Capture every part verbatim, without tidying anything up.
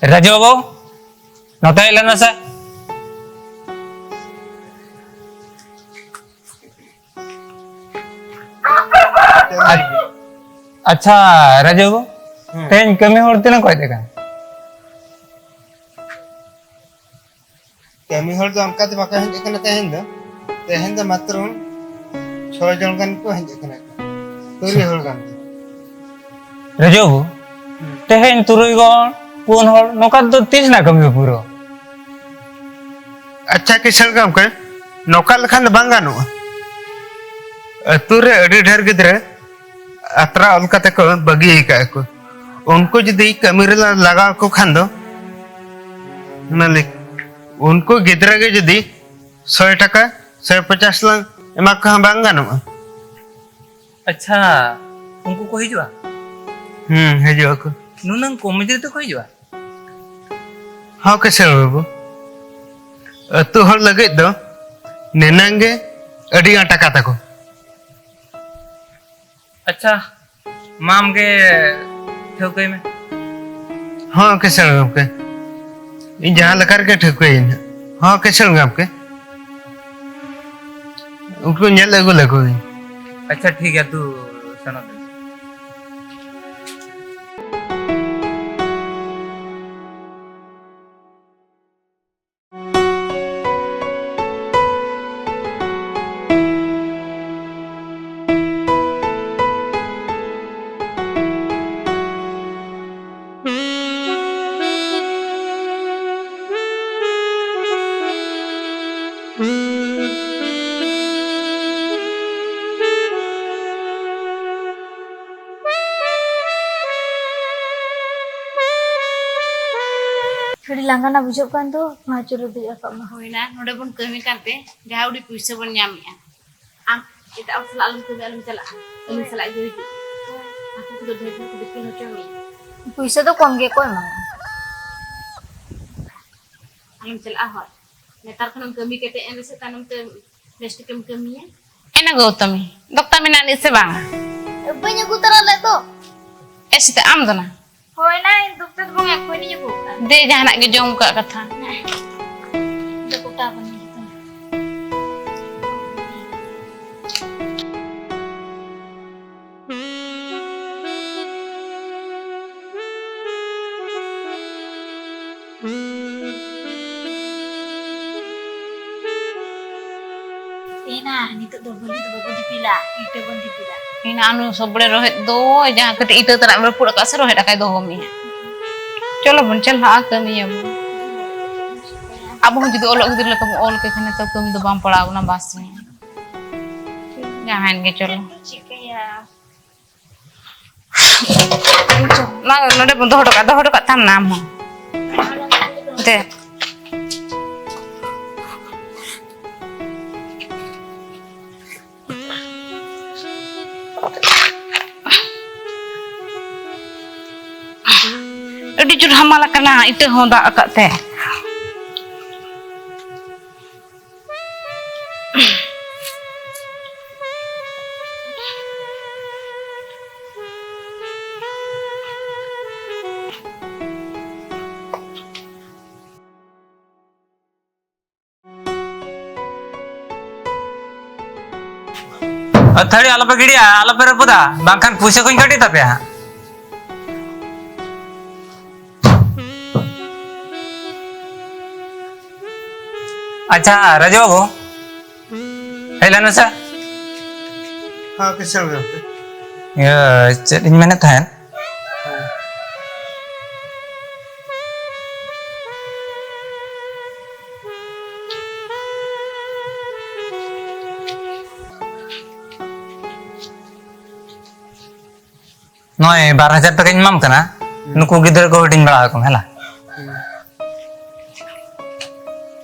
ᱨᱟᱡᱩ ᱵᱟᱹᱵᱩ, ᱱᱚᱛᱮ ᱦᱮᱡ ᱞᱮᱱ ᱢᱮᱥᱮ᱾ ᱟᱪᱪᱷᱟ, ᱨᱟᱡᱩ ᱵᱟᱹᱵᱩ, ᱦᱮᱸ᱾ ᱛᱮᱦᱮᱧ ᱠᱟᱹᱢᱤ ᱦᱚᱲ ᱛᱤᱱᱟᱹᱜ ᱠᱚ ᱦᱮᱡ ᱟᱠᱟᱱᱟ? ᱠᱟᱹᱢᱤ ᱦᱚᱲ ᱫᱚ ᱚᱱᱠᱟ ᱫᱚ ᱵᱟᱠᱚ ᱦᱮᱡ ᱟᱠᱟᱱᱟ ᱛᱮᱦᱮᱧ ᱫᱚ᱾ ᱛᱮᱦᱮᱧ ᱫᱚ ᱢᱟᱛᱨᱚ ᱪᱷᱚ ᱡᱚᱱ ᱜᱟᱱ ᱠᱚ ᱦᱮᱡ ᱟᱠᱟᱱᱟ, ᱛᱩᱨᱩᱭ ᱦᱚᱲ ᱜᱟᱱ ᱫᱚ᱾ ᱨᱟᱡᱩ ᱵᱟᱹᱵᱩ, ᱦᱩᱸ᱾ ᱛᱮᱦᱮᱧ ᱛᱩᱨᱩᱭ ᱦᱚᱲ, ᱯᱩᱱ ᱦᱚᱲ, ᱱᱚᱝᱠᱟ ᱫᱚ ᱛᱤᱥ ᱨᱮᱱᱟᱜ ᱠᱟᱹᱢᱤ ᱯᱩᱨᱟᱹᱣ? ᱟᱪᱪᱷᱟ ᱠᱤᱥᱟᱹᱬ ᱜᱚᱢᱠᱮ, ᱱᱚᱝᱠᱟ ᱞᱮᱠᱷᱟᱱ ᱫᱚ ᱵᱟᱝ ᱜᱟᱱᱚᱜᱼᱟ᱾ ᱟᱹᱛᱩ ᱨᱮ ᱟᱹᱰᱤ ᱰᱷᱮᱨ ᱜᱤᱫᱽᱨᱟᱹ ᱟᱛᱨᱟ ᱚᱞ ᱠᱟᱛᱮ ᱠᱚ ᱵᱟᱹᱜᱤ ᱟᱠᱟᱫ ᱠᱚ᱾ ᱩᱱᱠᱩ ᱡᱩᱫᱤ ᱠᱟᱹᱢᱤ ᱨᱮ ᱞᱟᱜᱟᱣ ᱠᱚ ᱠᱷᱟᱱ ᱫᱚ, ᱢᱟᱹᱞᱤᱠ, ᱩᱱᱠᱩ ᱜᱤᱫᱽᱨᱟᱹ ᱜᱮ ᱡᱩᱫᱤ ᱥᱚᱭ ᱴᱟᱠᱟ, ᱥᱚᱭ ᱯᱚᱪᱟᱥ ᱞᱟᱝ ᱮᱢᱟ ᱠᱚ ᱠᱷᱟᱱ ᱵᱟᱝ ᱜᱟᱱᱚᱜᱼᱟ? ᱟᱪᱪᱷᱟ, ᱩᱱᱠᱩ ᱠᱚ ᱦᱤᱡᱩᱜᱼᱟ? ᱦᱩᱸ, ᱦᱤᱡᱩᱜ ᱟᱠᱚ᱾ ᱱᱩᱱᱟᱹᱝ ᱠᱚᱢ ᱢᱚᱡᱩᱨᱤ ᱛᱮᱠᱚ ᱦᱤᱡᱩᱜᱼᱟ? ᱦᱚᱸ, ᱠᱤᱥᱟᱹᱬ ᱵᱟᱹᱵᱩ, ᱟᱹᱛᱩ ᱦᱚᱲ ᱞᱟᱹᱜᱤᱫ ᱫᱚ ᱱᱤᱱᱟᱹᱝ ᱜᱮ ᱟᱹᱰᱤ ᱜᱟᱱ ᱴᱟᱠᱟ ᱛᱟᱠᱚ᱾ ᱟᱪᱪᱷᱟ, ᱢᱟ ᱟᱢᱜᱮ ᱴᱷᱟᱹᱣᱠᱟᱹᱭ ᱢᱮ᱾ ᱦᱚᱸ, ᱠᱤᱥᱟᱹᱬ ᱜᱚᱢᱠᱮ, ᱤᱧ ᱡᱟᱦᱟᱸ ᱞᱮᱠᱟ ᱨᱮᱜᱮ ᱴᱷᱟᱹᱣᱠᱟᱹᱭᱟᱹᱧ ᱦᱟᱸᱜ᱾ ᱦᱚᱸ, ᱠᱤᱥᱟᱹᱬ ᱜᱚᱢᱠᱮ, ᱩᱱᱠᱩ ᱧᱮᱞ ᱟᱹᱜᱩ ᱞᱮᱠᱚ ᱜᱮ᱾ ᱟᱪᱪᱷᱟ, ᱴᱷᱤᱠ ᱜᱮᱭᱟ, ᱛᱩ ᱥᱮᱱᱚᱜ ᱵᱮᱱ᱾ ᱟᱹᱰᱤ ᱞᱟᱸᱜᱟᱱᱟ ᱵᱩᱡᱷᱟᱹᱜ ᱠᱟᱱ ᱫᱚ, ᱢᱟ ᱪᱚᱞᱚ ᱫᱩᱲᱩᱵ ᱨᱟᱠᱟᱵ ᱢᱟ᱾ ᱦᱳᱭᱱᱟ, ᱱᱚᱰᱮ ᱵᱚᱱ ᱠᱟᱹᱢᱤ ᱠᱟᱱᱛᱮ ᱡᱟᱦᱟᱸ ᱩᱰᱤ ᱯᱩᱭᱥᱟᱹ ᱵᱚᱱ ᱧᱟᱢᱮᱜᱼᱟ᱾ ᱟᱢ ᱮᱴᱟᱜ ᱦᱚᱲ ᱥᱟᱞᱟᱜ ᱟᱞᱚᱢ ᱠᱟᱹᱢᱤ, ᱟᱞᱚᱢ ᱪᱟᱞᱟᱜᱼᱟ, ᱟᱹᱞᱤᱧ ᱥᱟᱞᱟᱜ ᱜᱮ ᱦᱤᱡᱩᱜ ᱢᱮ᱾ ᱟᱠᱚ ᱠᱚᱫᱚ ᱰᱷᱮᱨ ᱰᱷᱮᱨ ᱠᱚ ᱫᱤᱯᱤᱞ ᱦᱚᱪᱚ ᱢᱮᱭᱟ᱾ ᱯᱩᱭᱥᱟᱹ ᱫᱚ ᱠᱚᱢ ᱜᱮᱠᱚ ᱮᱢᱟᱢᱟ᱾ ᱟᱞᱚᱢ ᱪᱟᱞᱟᱜᱼᱟ ᱦᱳᱭ᱾ ᱱᱮᱛᱟᱨ ᱠᱷᱚᱱᱮᱢ ᱠᱟᱹᱢᱤ ᱠᱮᱴᱮᱡ ᱮᱱ ᱨᱮᱥᱮ ᱛᱟᱭᱱᱚᱢ ᱛᱮ ᱵᱮᱥ ᱴᱷᱤᱠᱮᱢ ᱠᱟᱹᱢᱤᱭᱟ᱾ ᱮᱱᱟ ᱜᱳ ᱛᱟᱢᱤ, ᱫᱚᱠᱛᱟ ᱢᱮᱱᱟᱜ ᱟᱹᱱᱤᱡ ᱥᱮ ᱵᱟᱝ? ᱵᱟᱹᱧ ᱟᱹᱜᱩ ᱛᱚᱨᱟ ᱞᱮᱫ ᱫᱚ᱾ ᱮ ᱥᱮᱛᱟ, ᱟᱢ ᱫᱚ ᱱᱟ? ᱦᱳᱭ, ᱱᱟᱭ ᱫᱩᱠ ᱛᱮᱫᱚ ᱵᱟᱝ ᱮ ᱠᱷᱚᱭ ᱱᱤᱡᱮ ᱠᱚ ᱠᱟᱱᱟ᱾ ᱫᱮ, ᱡᱟᱦᱟᱱᱟᱜ ᱜᱮ ᱡᱚᱢ ᱠᱟᱜ ᱠᱟᱛᱷᱟ᱾ ᱱᱟᱭ, ᱫᱚ ᱠᱚᱴᱟ ᱵᱟᱹᱱᱩᱜ ᱛᱟᱢᱟ᱾ ᱮᱱᱟ, ᱱᱤᱛᱚᱜ ᱫᱚ ᱵᱟᱹᱞᱤ ᱫᱚ ᱵᱟᱵᱚᱱ ᱫᱤᱯᱤᱞᱟ, ᱤᱴᱟᱹ ᱵᱚᱱ ᱫᱤᱯᱤᱞᱟ᱾ ᱮᱱᱟ, ᱟᱱᱩ ᱥᱚᱵᱲᱮ ᱨᱚᱦᱮᱫ ᱫᱚ, ᱡᱟᱦᱟᱸ ᱠᱟᱹᱴᱤᱡ ᱤᱴᱟᱹ ᱛᱟᱱᱟᱜ ᱮᱢ ᱨᱟᱹᱯᱩᱫ ᱟᱠᱟᱫ ᱥᱮ, ᱨᱚᱦᱮᱫ ᱟᱠᱟᱭ ᱫᱚᱦᱚ ᱢᱮᱭᱟ᱾ ᱪᱚᱞᱚ ᱵᱚᱱ ᱪᱟᱞᱟᱜᱼᱟ, ᱠᱟᱹᱢᱤᱭᱟᱵᱚᱱ᱾ ᱟᱵᱚ ᱦᱚᱸ ᱡᱩᱫᱤ ᱚᱞᱚᱜ ᱜᱤᱫᱽᱨᱟᱹ ᱞᱮᱠᱟ ᱵᱚᱱ ᱚᱞ ᱠᱮ ᱠᱷᱟᱱ, ᱱᱤᱛᱚᱜ ᱠᱟᱹᱢᱤ ᱫᱚ ᱵᱟᱝ ᱯᱟᱲᱟᱣ ᱵᱚᱱᱟ, ᱵᱟᱥ ᱨᱮ᱾ ᱡᱟᱦᱟᱸᱭᱮᱱ ᱜᱮ, ᱪᱚᱞᱚ᱾ ᱪᱤᱠᱟᱹᱭᱟ? ᱢᱟ, ᱱᱚᱰᱮ ᱵᱚᱱ ᱫᱚᱦᱚ ᱦᱚᱴᱚ ᱠᱟᱜᱼᱟ, ᱫᱚᱦᱚ ᱦᱚᱴᱚ ᱠᱟᱜ ᱛᱟᱢ ᱱᱟ ᱟᱢ ᱦᱚᱸ᱾ ᱫᱮ᱾ ᱟᱹᱰᱤ ᱡᱳᱨ ᱦᱟᱢᱟᱞ ᱟᱠᱟᱱᱟ, ᱤᱴᱟᱹ ᱦᱚᱸ ᱫᱟᱜ ᱟᱠᱟᱫ ᱛᱮ᱾ ᱟᱹᱛᱷᱟᱹᱲᱤ ᱟᱞᱚᱯᱮ ᱜᱤᱰᱤᱭᱟ, ᱟᱞᱚᱯᱮ ᱨᱟᱹᱯᱩᱫᱟ, ᱵᱟᱝᱠᱷᱟᱱ ᱯᱩᱭᱥᱟᱹ ᱠᱚᱧ ᱠᱟᱹᱴᱤ ᱛᱟᱯᱮᱭᱟ ᱦᱟᱸᱜ᱾ ᱟᱪᱪᱷᱟ, ᱨᱟᱡᱩ ᱵᱟᱹᱵᱩ, ᱦᱮᱡ ᱞᱮᱱ ᱢᱮᱥᱮ᱾ ᱦᱮᱸ, ᱠᱤᱥᱟᱹᱬ ᱜᱚᱢᱠᱮ᱾ ᱤᱭᱟᱹ, ᱪᱮᱫ ᱤᱧ ᱢᱮᱱᱮᱫ ᱛᱟᱦᱮᱸᱫ? ᱦᱮᱸ᱾ ᱱᱚᱜᱼᱚᱭ ᱵᱟᱨ ᱦᱟᱡᱟᱨ ᱴᱟᱠᱟᱧ ᱮᱢᱟᱢ ᱠᱟᱱᱟ, ᱦᱩᱸ᱾ ᱱᱩᱠᱩ ᱜᱤᱫᱽᱨᱟᱹ ᱠᱚ ᱦᱟᱹᱴᱤᱧ ᱵᱟᱲᱟ ᱟᱠᱚ ᱢᱮ, ᱦᱮᱞᱟ᱾ ᱦᱩᱸ᱾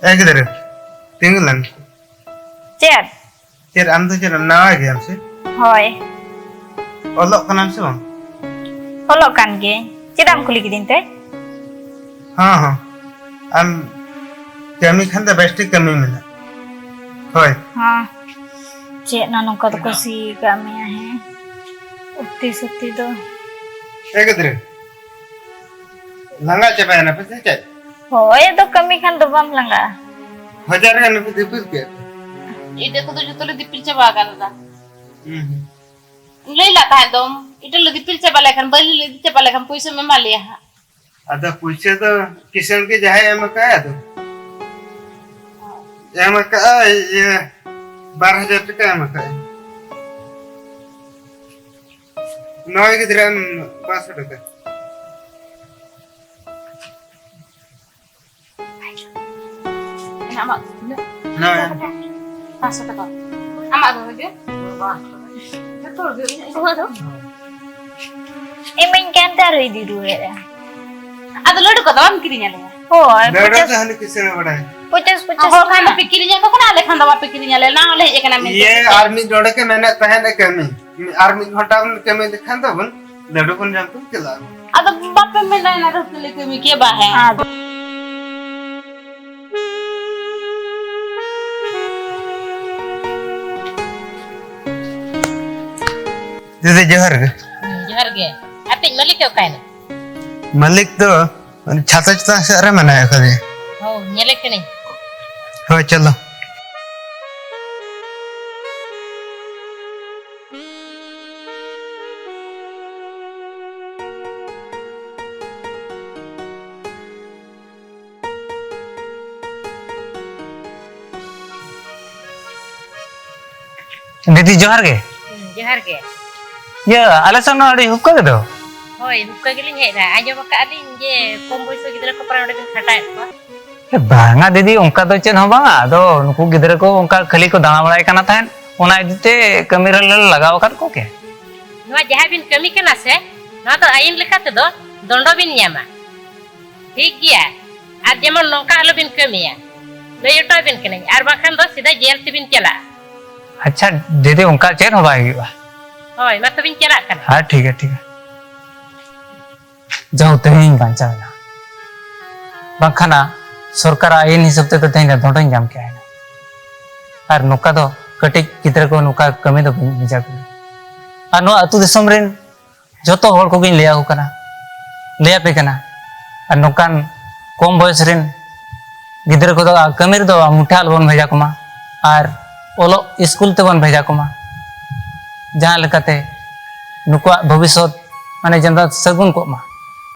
ᱮ ᱜᱤᱫᱽᱨᱟᱹ, ᱛᱤᱸᱜᱩ ᱞᱮᱱ᱾ ᱪᱮᱫ? ᱪᱮᱫ, ᱟᱢ ᱫᱚ ᱪᱮᱫ, ᱱᱟᱣᱟ ᱜᱮᱭᱟᱢ ᱥᱮ? ᱦᱳᱭ᱾ ᱚᱞᱚᱜ ᱠᱟᱱᱟᱢ ᱥᱮ ᱵᱟᱝ? ᱚᱞᱚᱜ ᱠᱟᱱ ᱜᱤᱭᱟᱹᱧ᱾ ᱪᱮᱫᱟᱜ ᱮᱢ ᱠᱩᱞᱤ ᱠᱤᱫᱤᱧ ᱛᱮ? ᱦᱚᱸ, ᱦᱚᱸ᱾ ᱟᱢ ᱠᱟᱹᱢᱤ ᱠᱷᱟᱱ ᱫᱚ ᱵᱮᱥ ᱴᱷᱤᱠ ᱠᱟᱹᱢᱤ ᱢᱮᱱᱟᱜᱼᱟ᱾ ᱦᱳᱭ᱾ ᱦᱚᱸ᱾ ᱪᱮᱫ ᱱᱟ ᱱᱚᱝᱠᱟ ᱫᱚᱠᱚ ᱥᱤ ᱟᱠᱟᱫ ᱢᱮᱭᱟ, ᱦᱮᱸ? ᱩᱛᱤ ᱥᱩᱛᱤ ᱫᱚ᱾ ᱮ ᱜᱤᱫᱽᱨᱟᱹ, ᱞᱟᱸᱜᱟ ᱪᱟᱵᱟᱭᱮᱱᱟ ᱯᱮ ᱥᱮ ᱪᱮᱫ? ᱦᱳᱭ, ᱟᱫᱚ ᱠᱟᱹᱢᱤ ᱠᱷᱟᱱ ᱫᱚ ᱵᱟᱢ ᱞᱟᱸᱜᱟᱜᱼᱟ᱾ ᱦᱟᱡᱟᱨ ᱜᱟᱱ ᱯᱮ ᱫᱤᱯᱤᱞ ᱠᱮᱫ᱾ ᱤᱴᱟᱹ ᱠᱚᱫᱚ ᱡᱚᱛᱚ ᱞᱮ ᱫᱤᱯᱤᱞ ᱪᱟᱵᱟ ᱟᱠᱟᱫᱟ ᱫᱟᱫᱟ᱾ ᱦᱩᱸ᱾ ᱞᱟᱹᱭ ᱞᱮᱫ ᱛᱟᱦᱮᱸᱫ ᱫᱚᱢ, ᱤᱴᱟᱹ ᱞᱮ ᱫᱤᱯᱤᱞ ᱪᱟᱵᱟ ᱞᱮᱠᱷᱟᱱ, ᱵᱟᱹᱞᱤ ᱞᱮ ᱤᱫᱤ ᱪᱟᱵᱟ ᱞᱮᱠᱷᱟᱱ ᱯᱩᱭᱥᱟᱹᱢ ᱮᱢᱟ ᱞᱮᱭᱟ ᱦᱟᱸᱜ᱾ ᱟᱫᱚ ᱯᱩᱭᱥᱟᱹ ᱫᱚ ᱠᱤᱥᱟᱹᱬ ᱜᱮ ᱡᱟᱦᱟᱸᱭ ᱮᱢ ᱟᱠᱟᱫ ᱟᱫᱚ᱾ ᱮᱢ ᱟᱠᱟᱫᱼᱟᱭ ᱤᱭᱟᱹ ᱵᱟᱨ ᱦᱟᱡᱟᱨ ᱴᱟᱠᱟ ᱮᱢ ᱟᱠᱟᱫᱼᱟᱭ᱾ ᱱᱚᱜᱼᱚᱭ ᱜᱤᱫᱽᱨᱟᱹ ᱮᱢ ᱯᱟᱸᱪᱥᱚ ᱴᱟᱠᱟ᱾ ᱟᱢᱟᱜ ᱛᱤᱱᱟᱹᱜ? ᱱᱚᱜᱼᱚᱭ᱾ ᱯᱟᱸᱪᱥᱚ ᱴᱟᱠᱟ᱾ ᱟᱢᱟᱜ ᱫᱚ ᱦᱩᱭᱩᱜ? ᱡᱚᱛᱚ ᱦᱚᱲ ᱜᱮ ᱤᱧᱟᱹᱜ ᱤᱧ ᱤᱢᱟᱹᱧ ᱠᱟᱱ ᱛᱮ ᱟᱨᱦᱚᱸ ᱤᱫᱤ ᱨᱩᱣᱟᱹᱲᱮᱫᱼᱟ᱾ ᱟᱫᱚ ᱞᱟᱹᱰᱩ ᱠᱚᱫᱚ ᱵᱟᱢ ᱠᱤᱨᱤᱧ ᱟᱞᱮᱭᱟ? ᱦᱳᱭ, ᱞᱟᱹᱰᱩ ᱯᱚᱪᱟᱥ, ᱫᱚ ᱦᱟᱹᱱᱤ ᱠᱤᱥᱟᱹᱬ ᱮ ᱵᱟᱲᱟᱭᱟ᱾ ᱯᱚᱪᱟᱥ, ᱯᱚᱪᱟᱥ ᱦᱚᱲ ᱠᱷᱟᱱ ᱫᱚ ᱯᱮ ᱠᱤᱨᱤᱧ ᱟᱠᱚ ᱠᱟᱱᱟ, ᱟᱞᱮ ᱠᱷᱟᱱ ᱫᱚ ᱵᱟᱯᱮ ᱠᱤᱨᱤᱧ ᱟᱞᱮᱭᱟ᱾ ᱱᱟ ᱦᱚᱸᱞᱮ ᱦᱮᱡ ᱟᱠᱟᱱᱟ ᱢᱮᱱᱛᱮ᱾ ᱤᱭᱟᱹ, ᱟᱨ ᱢᱤᱫ ᱰᱚᱸᱰᱮᱠ ᱮ ᱢᱮᱱᱮᱫ ᱛᱟᱦᱮᱸᱫ ᱮ ᱠᱟᱹᱢᱤ᱾ ᱟᱨ ᱢᱤᱫ ᱜᱷᱚᱱᱴᱟ ᱵᱚᱱ ᱠᱟᱹᱢᱤ ᱞᱮᱠᱷᱟᱱ ᱫᱚ ᱵᱚᱱ ᱪᱟᱞᱟᱜᱼᱟ᱾ ᱟᱫᱚ ᱵᱟᱯᱮ ᱢᱮᱱᱟ ᱮᱱᱟ ᱨᱟᱹᱥᱠᱟᱹ ᱞᱮ ᱠᱟᱹᱢᱤ ᱠᱮᱭᱟ ᱵᱟᱦᱮ᱾ ᱟᱫᱚ ᱫᱤᱫᱤ, ᱡᱚᱦᱟᱨ ᱜᱮ᱾ ᱦᱩᱸ, ᱡᱚᱦᱟᱨ ᱜᱮ᱾ ᱟᱯᱮᱭᱤᱡ ᱢᱟᱹᱞᱤᱠ ᱫᱚ ᱚᱠᱟᱭᱮᱱᱟ? ᱢᱟᱹᱞᱤᱠ ᱫᱚ ᱪᱷᱟᱛᱟ ᱪᱮᱛᱟᱱ ᱥᱮᱫ ᱨᱮ ᱢᱮᱱᱟᱭ ᱟᱠᱟᱫᱮᱭᱟ᱾ ᱦᱳᱭ, ᱧᱮᱞᱮ ᱠᱟᱹᱱᱟᱹᱧ᱾ ᱦᱳᱭ, ᱪᱚᱞᱚ᱾ ᱫᱤᱫᱤ, ᱡᱚᱦᱟᱨ ᱜᱮ᱾ ᱦᱩᱸ, ᱡᱚᱦᱟᱨ ᱜᱮ᱾ ᱤᱭᱟᱹ, ᱟᱞᱮ ᱥᱮᱫ ᱱᱚᱣᱟ ᱟᱹᱰᱤ ᱦᱩᱠᱠᱟᱹ ᱜᱮᱫᱚ᱾ ᱦᱳᱭ, ᱦᱩᱠᱠᱟᱹ ᱜᱮᱞᱤᱧ ᱦᱮᱡ ᱮᱱᱟ᱾ ᱟᱸᱡᱚᱢ ᱟᱠᱟᱫᱼᱟ ᱞᱤᱧ ᱡᱮ ᱠᱚᱢ ᱵᱚᱭᱥᱤ ᱜᱤᱫᱽᱨᱟᱹ ᱠᱚ ᱯᱟᱨᱟ ᱚᱸᱰᱮ ᱵᱤᱱ ᱠᱷᱟᱴᱟᱣᱮᱫ ᱠᱚᱣᱟ᱾ ᱮ, ᱵᱟᱝᱟ ᱫᱤᱫᱤ, ᱚᱱᱠᱟ ᱫᱚ ᱪᱮᱫ ᱦᱚᱸ ᱵᱟᱝᱟ᱾ ᱟᱫᱚ ᱱᱩᱠᱩ ᱜᱤᱫᱽᱨᱟᱹ ᱠᱚ ᱚᱱᱠᱟ ᱠᱷᱟᱹᱞᱤ ᱠᱚ ᱫᱟᱬᱟ ᱵᱟᱲᱟᱭ ᱠᱟᱱᱟ ᱛᱟᱦᱮᱸᱫ, ᱚᱱᱟ ᱤᱫᱤ ᱛᱮ ᱠᱟᱹᱢᱤ ᱨᱮᱞᱮ ᱞᱟᱜᱟᱣ ᱟᱠᱟᱫ ᱠᱚᱜᱮ᱾ ᱱᱚᱣᱟ ᱡᱟᱦᱟᱸ ᱵᱤᱱ ᱠᱟᱹᱢᱤ ᱠᱟᱱᱟ ᱥᱮ, ᱱᱚᱣᱟ ᱫᱚ ᱟᱹᱭᱤᱱ ᱞᱮᱠᱟ ᱛᱮᱫᱚ ᱫᱚᱱᱰᱚ ᱵᱤᱱ ᱧᱟᱢᱟ᱾ ᱴᱷᱤᱠ ᱜᱮᱭᱟ, ᱟᱨ ᱡᱮᱢᱚᱱ ᱱᱚᱝᱠᱟ ᱟᱞᱚ ᱵᱤᱱ ᱠᱟᱹᱢᱤᱭᱟ, ᱞᱟᱹᱭ ᱦᱚᱴᱚ ᱟᱵᱤᱱ ᱠᱟᱹᱱᱟᱹᱧ, ᱟᱨ ᱵᱟᱝᱠᱷᱟᱱ ᱫᱚ ᱥᱤᱫᱷᱟᱹ ᱡᱮᱞ ᱛᱮᱵᱤᱱ ᱪᱟᱞᱟᱜᱼᱟ᱾ ᱟᱪᱪᱷᱟ ᱫᱤᱫᱤ, ᱚᱱᱠᱟ ᱪᱮᱫ ᱦᱚᱸ ᱵᱟᱭ ᱦᱩᱭᱩᱜᱼᱟ᱾ ᱦᱳᱭ, ᱢᱟ ᱛᱚᱵᱮᱧ ᱪᱟᱞᱟᱜ ᱠᱟᱱᱟ᱾ ᱦᱮᱸ, ᱴᱷᱤᱠ ᱜᱮᱭᱟ, ᱴᱷᱤᱠ ᱜᱮᱭᱟ᱾ ᱡᱟᱦᱳᱠ, ᱛᱮᱦᱮᱧ ᱵᱟᱧᱪᱟᱣ ᱮᱱᱟ, ᱵᱟᱝᱠᱷᱟᱱ ᱥᱚᱨᱠᱟᱨᱟᱜ ᱟᱹᱭᱤᱱ ᱦᱤᱥᱟᱹᱵ ᱛᱮᱫᱚ ᱛᱮᱦᱮᱧ ᱫᱚ ᱫᱚᱸᱰᱚᱧ ᱧᱟᱢ ᱠᱮᱭᱟ᱾ ᱟᱨ ᱱᱚᱝᱠᱟ ᱫᱚ ᱠᱟᱹᱴᱤᱡ ᱜᱤᱫᱽᱨᱟᱹ ᱠᱚ ᱱᱚᱝᱠᱟ ᱠᱟᱹᱢᱤ ᱫᱚ ᱵᱟᱹᱧ ᱵᱷᱮᱡᱟ ᱠᱚᱣᱟ᱾ ᱟᱨ ᱱᱚᱣᱟ ᱟᱹᱛᱩ ᱫᱤᱥᱚᱢ ᱨᱮᱱ ᱡᱚᱛᱚ ᱦᱚᱲ ᱠᱚᱜᱮᱧ ᱞᱟᱹᱭ ᱟᱠᱚ ᱠᱟᱱᱟ, ᱞᱟᱹᱭ ᱟᱯᱮ ᱠᱟᱱᱟ, ᱟᱨ ᱱᱚᱝᱠᱟᱱ ᱠᱚᱢ ᱵᱚᱭᱚᱥ ᱨᱮᱱ ᱜᱤᱫᱽᱨᱟᱹ ᱠᱚᱫᱚ ᱠᱟᱹᱢᱤ ᱨᱮᱫᱚ ᱢᱩᱴᱷᱟᱹ ᱟᱞᱚᱵᱚᱱ ᱵᱷᱮᱡᱟ ᱠᱚᱢᱟ ᱟᱨ ᱚᱞᱚᱜ ᱥᱠᱩᱞ ᱛᱮᱵᱚᱱ ᱵᱷᱮᱡᱟ ᱠᱚᱢᱟ, ᱡᱟᱦᱟᱸ ᱞᱮᱠᱟᱛᱮ ᱱᱩᱠᱩᱣᱟᱜ ᱵᱷᱚᱵᱤᱥᱥᱚᱛ ᱢᱟᱱᱮ ᱡᱮᱱᱚ ᱥᱟᱹᱜᱩᱱ ᱠᱚᱜ ᱢᱟ᱾